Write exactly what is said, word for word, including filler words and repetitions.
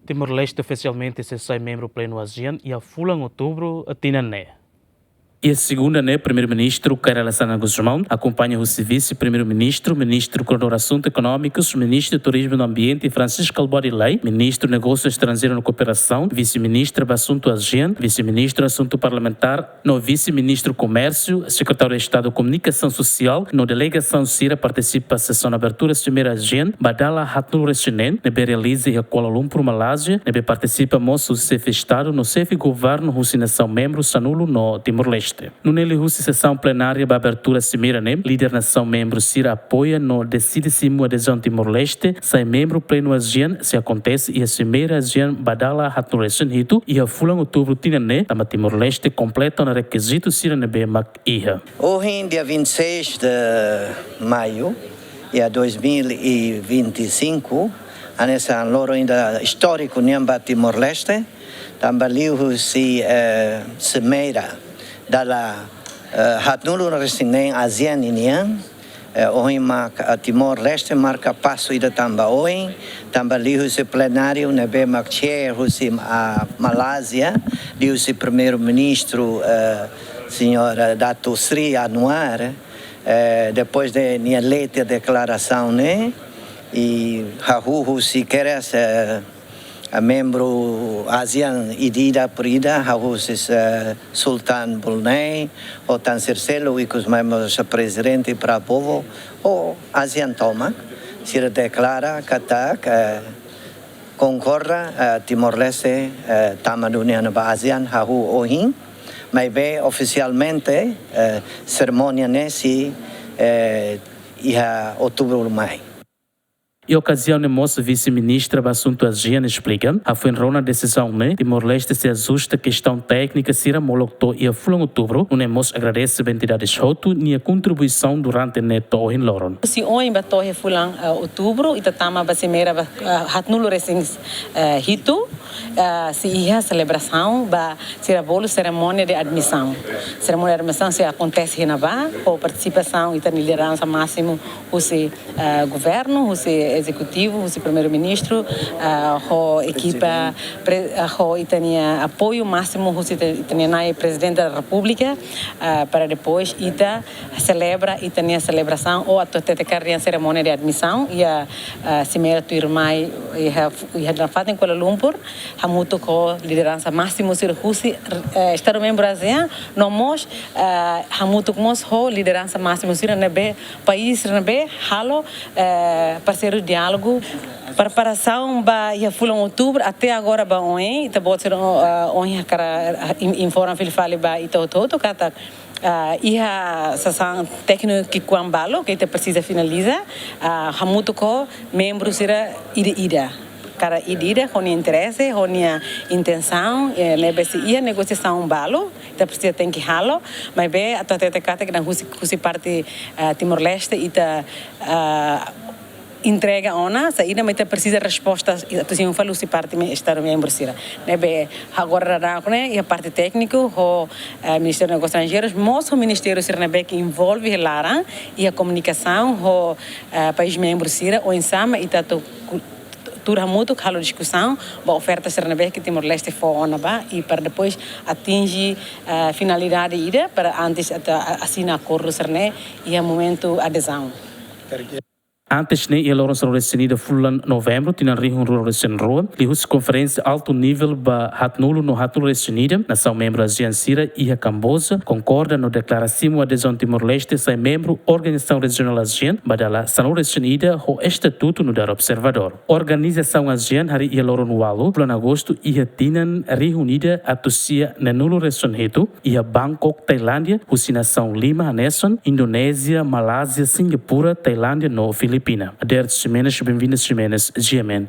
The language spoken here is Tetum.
Timor-Leste ofisialmente sei sai membru plenu ASEAN iha fulan Outubru tinan ne'e. Iha segunda ne'e, Primeiru-Ministru Kay Rala Xanana Gusmão akompaña husi Vise-Primeiru-Ministru, Ministru Koordenadór Asuntu Ekonómikus, Ministru Turizmu no Ambiente Francisco Albuady Lay, Ministru Negósiu Estranjeiru no Kooperasaun, Vise-Ministra ba Asuntu ASEAN, Vise-Ministru Asuntu Parlamentár, no Vise-Ministru Komérsiu, Sekretáriu Estadu Komunikasaun Sosiál no delegasaun sira partisipa sesaun abertura Simeira ASEAN ba dala haatnulu-resin-neen ne'ebé realiza iha Kuala Lumpur, Malázia, ne'ebé partisipa mós husi Xefe Estadu no Xefe Governu husi nasaun membru sanulu no Timor-Leste. Nune'e liuhusi sesaun plenária ba abertura Simeira ne'e, líder nasaun membru sira apoia no deside simu adezaun Timor-Leste sai membru plenu ASEAN sei akontese iha Simeira ASEAN ba dala haatnulu-resin-hitu iha fulan Outubru tinan ne'e, tanba Timor-Leste kompleta ona rekizitu sira ne'ebé mak iha. Ohin, dia vinte e seis de maio, iha dois mil e vinte e cinco, hanesan loron ida istóriku nian ba Timor-Leste, tanba liuhusi, eh, Simeira dala, eh, haatnulu-resin-neen ASEAN ninian, eh, ohin mak, eh, Timor-Leste marka pasu ida tan ba oin, tanba liuhusi plenáriu ne'ebé mak chair husi, ah, Malázia, liuhusi Primeiru-Ministru, eh, Señora Datuk Seri Anwar, eh, depois de nia lete deklarasaun ne'e, i hahú husi kedas, eh, membru ASEAN ida-idak por ida, hahú husi, eh, Sultan Brunei, ho tan sira seluk ikus mai mós Prezidente Prabowo, ho ASEAN tomak, sira deklara katak, eh, konkorda, eh, Timor-Leste, eh, tama duni ona ba ASEAN hahú ohin, maibé ofisialmente, eh, serimónia ne'e sei, eh, iha Outubru mai. Iha okaziaun ne'e mós Vise-Ministra ba Asuntu ASEAN esplika, hafoin rona desizaun ne'e, Timor-Leste sei ajusta kestaun téknika sira molok to'o iha fulan Outubru, nune'e mós agradese ba entidades hotu nia kontribuisaun durante ne'e to'o ohin loron. Husi oin ba to'o iha fulan, eh, Outubru, ita tama ba Simeira ba, eh, haatnulu-resin, eh, hitu, eh, sei iha selebrasaun ba sira bolu serimónia de admisaun. Serimónia de admisaun sei akontese iha ne'ebá, ho partisipasaun ita-nia lideransa másimu husi, eh, governu, husi ezekutivu, husi Primeiru-Ministru, eh, ho ekipa, pre-, eh, ho ita-nia apoiu másimu husi ita, ita-nia nai Prezidente da Repúblika, eh, para depois ita selebra ita-nia selebrasaun ou atu hatete katak serimónia de admisaun iha, eh, Simeira tuirmai iha, iha nafatin Kuala Lumpur, hamutuk ho lideransa másimu sira husi, eh, Estadu membru ASEAN, no mós, eh, hamutuk mós ho lideransa másimu sira ne'ebé, país sira ne'ebé halo, eh, parseiru diálogu. Preparasaun ba iha fulan Outubru até agora ba oin, ita-boot sira, eh, ohin hakarak, eh, in-, informa fila fali ba ita hotu-hotu katak, eh, iha sasán tékniku ki'ikoan balu ke ita presiza finaliza, eh, hamutuk ho membru sira ida-ida. Kada ida-ida ho nia interese, ho nia intensaun, eh, ne'ebé se iha negosiasaun balu, ita presiza tenke halo, maibé atu hatete katak husi, husi parte, eh, Timor-Leste, ita, eh, entrega ona, saida mak ita presiza resposta, atu simu fali husi parte mem-, Estadu membru sira. Ne'ebé agora daudaun ne'e, iha parte tékniku, ho, eh, Ministériu Negósius Estranjeirus, mós ho ministériu sira ne'ebé ke envolve iha laran, iha komunikasaun, ho, eh, país membru sira, oinsá mak ita atu ku-, tuur hamutuk halo diskusaun ba oferta sira ne'ebé ke Timor-Leste fó ona ba, i para depois atinje, eh, finalidade ida para antes atu a-, asina akordu sira-ne'e iha momentu adezaun. Antes ne'e, iha loron sanulu-resin-ida fulan Novembru, tinan rihun rua ruanulu-resin-rua, liuhusi konferénsia altu nivel ba haatnulu no haatnulu-resin-ida, nasaun membru ASEAN sira iha Kamboja konkorda no deklara simu adezaun Timor-Leste sai membru Organizasaun Rejionál ASEAN ba dala sanulu-resin-ida ho estatutu nu'udar observadór. Organizasaun ASEAN harii iha loron ualu fulan Agostu iha tinan rihun ida atus sia neenulu-resin-hitu iha Bangkok, Tailándia, husi nasaun lima hanesan Indonézia, Malázia, Singapura, Tailándia no Filipina. Adérito Ximenes, Benvinda Ximenes, G M N.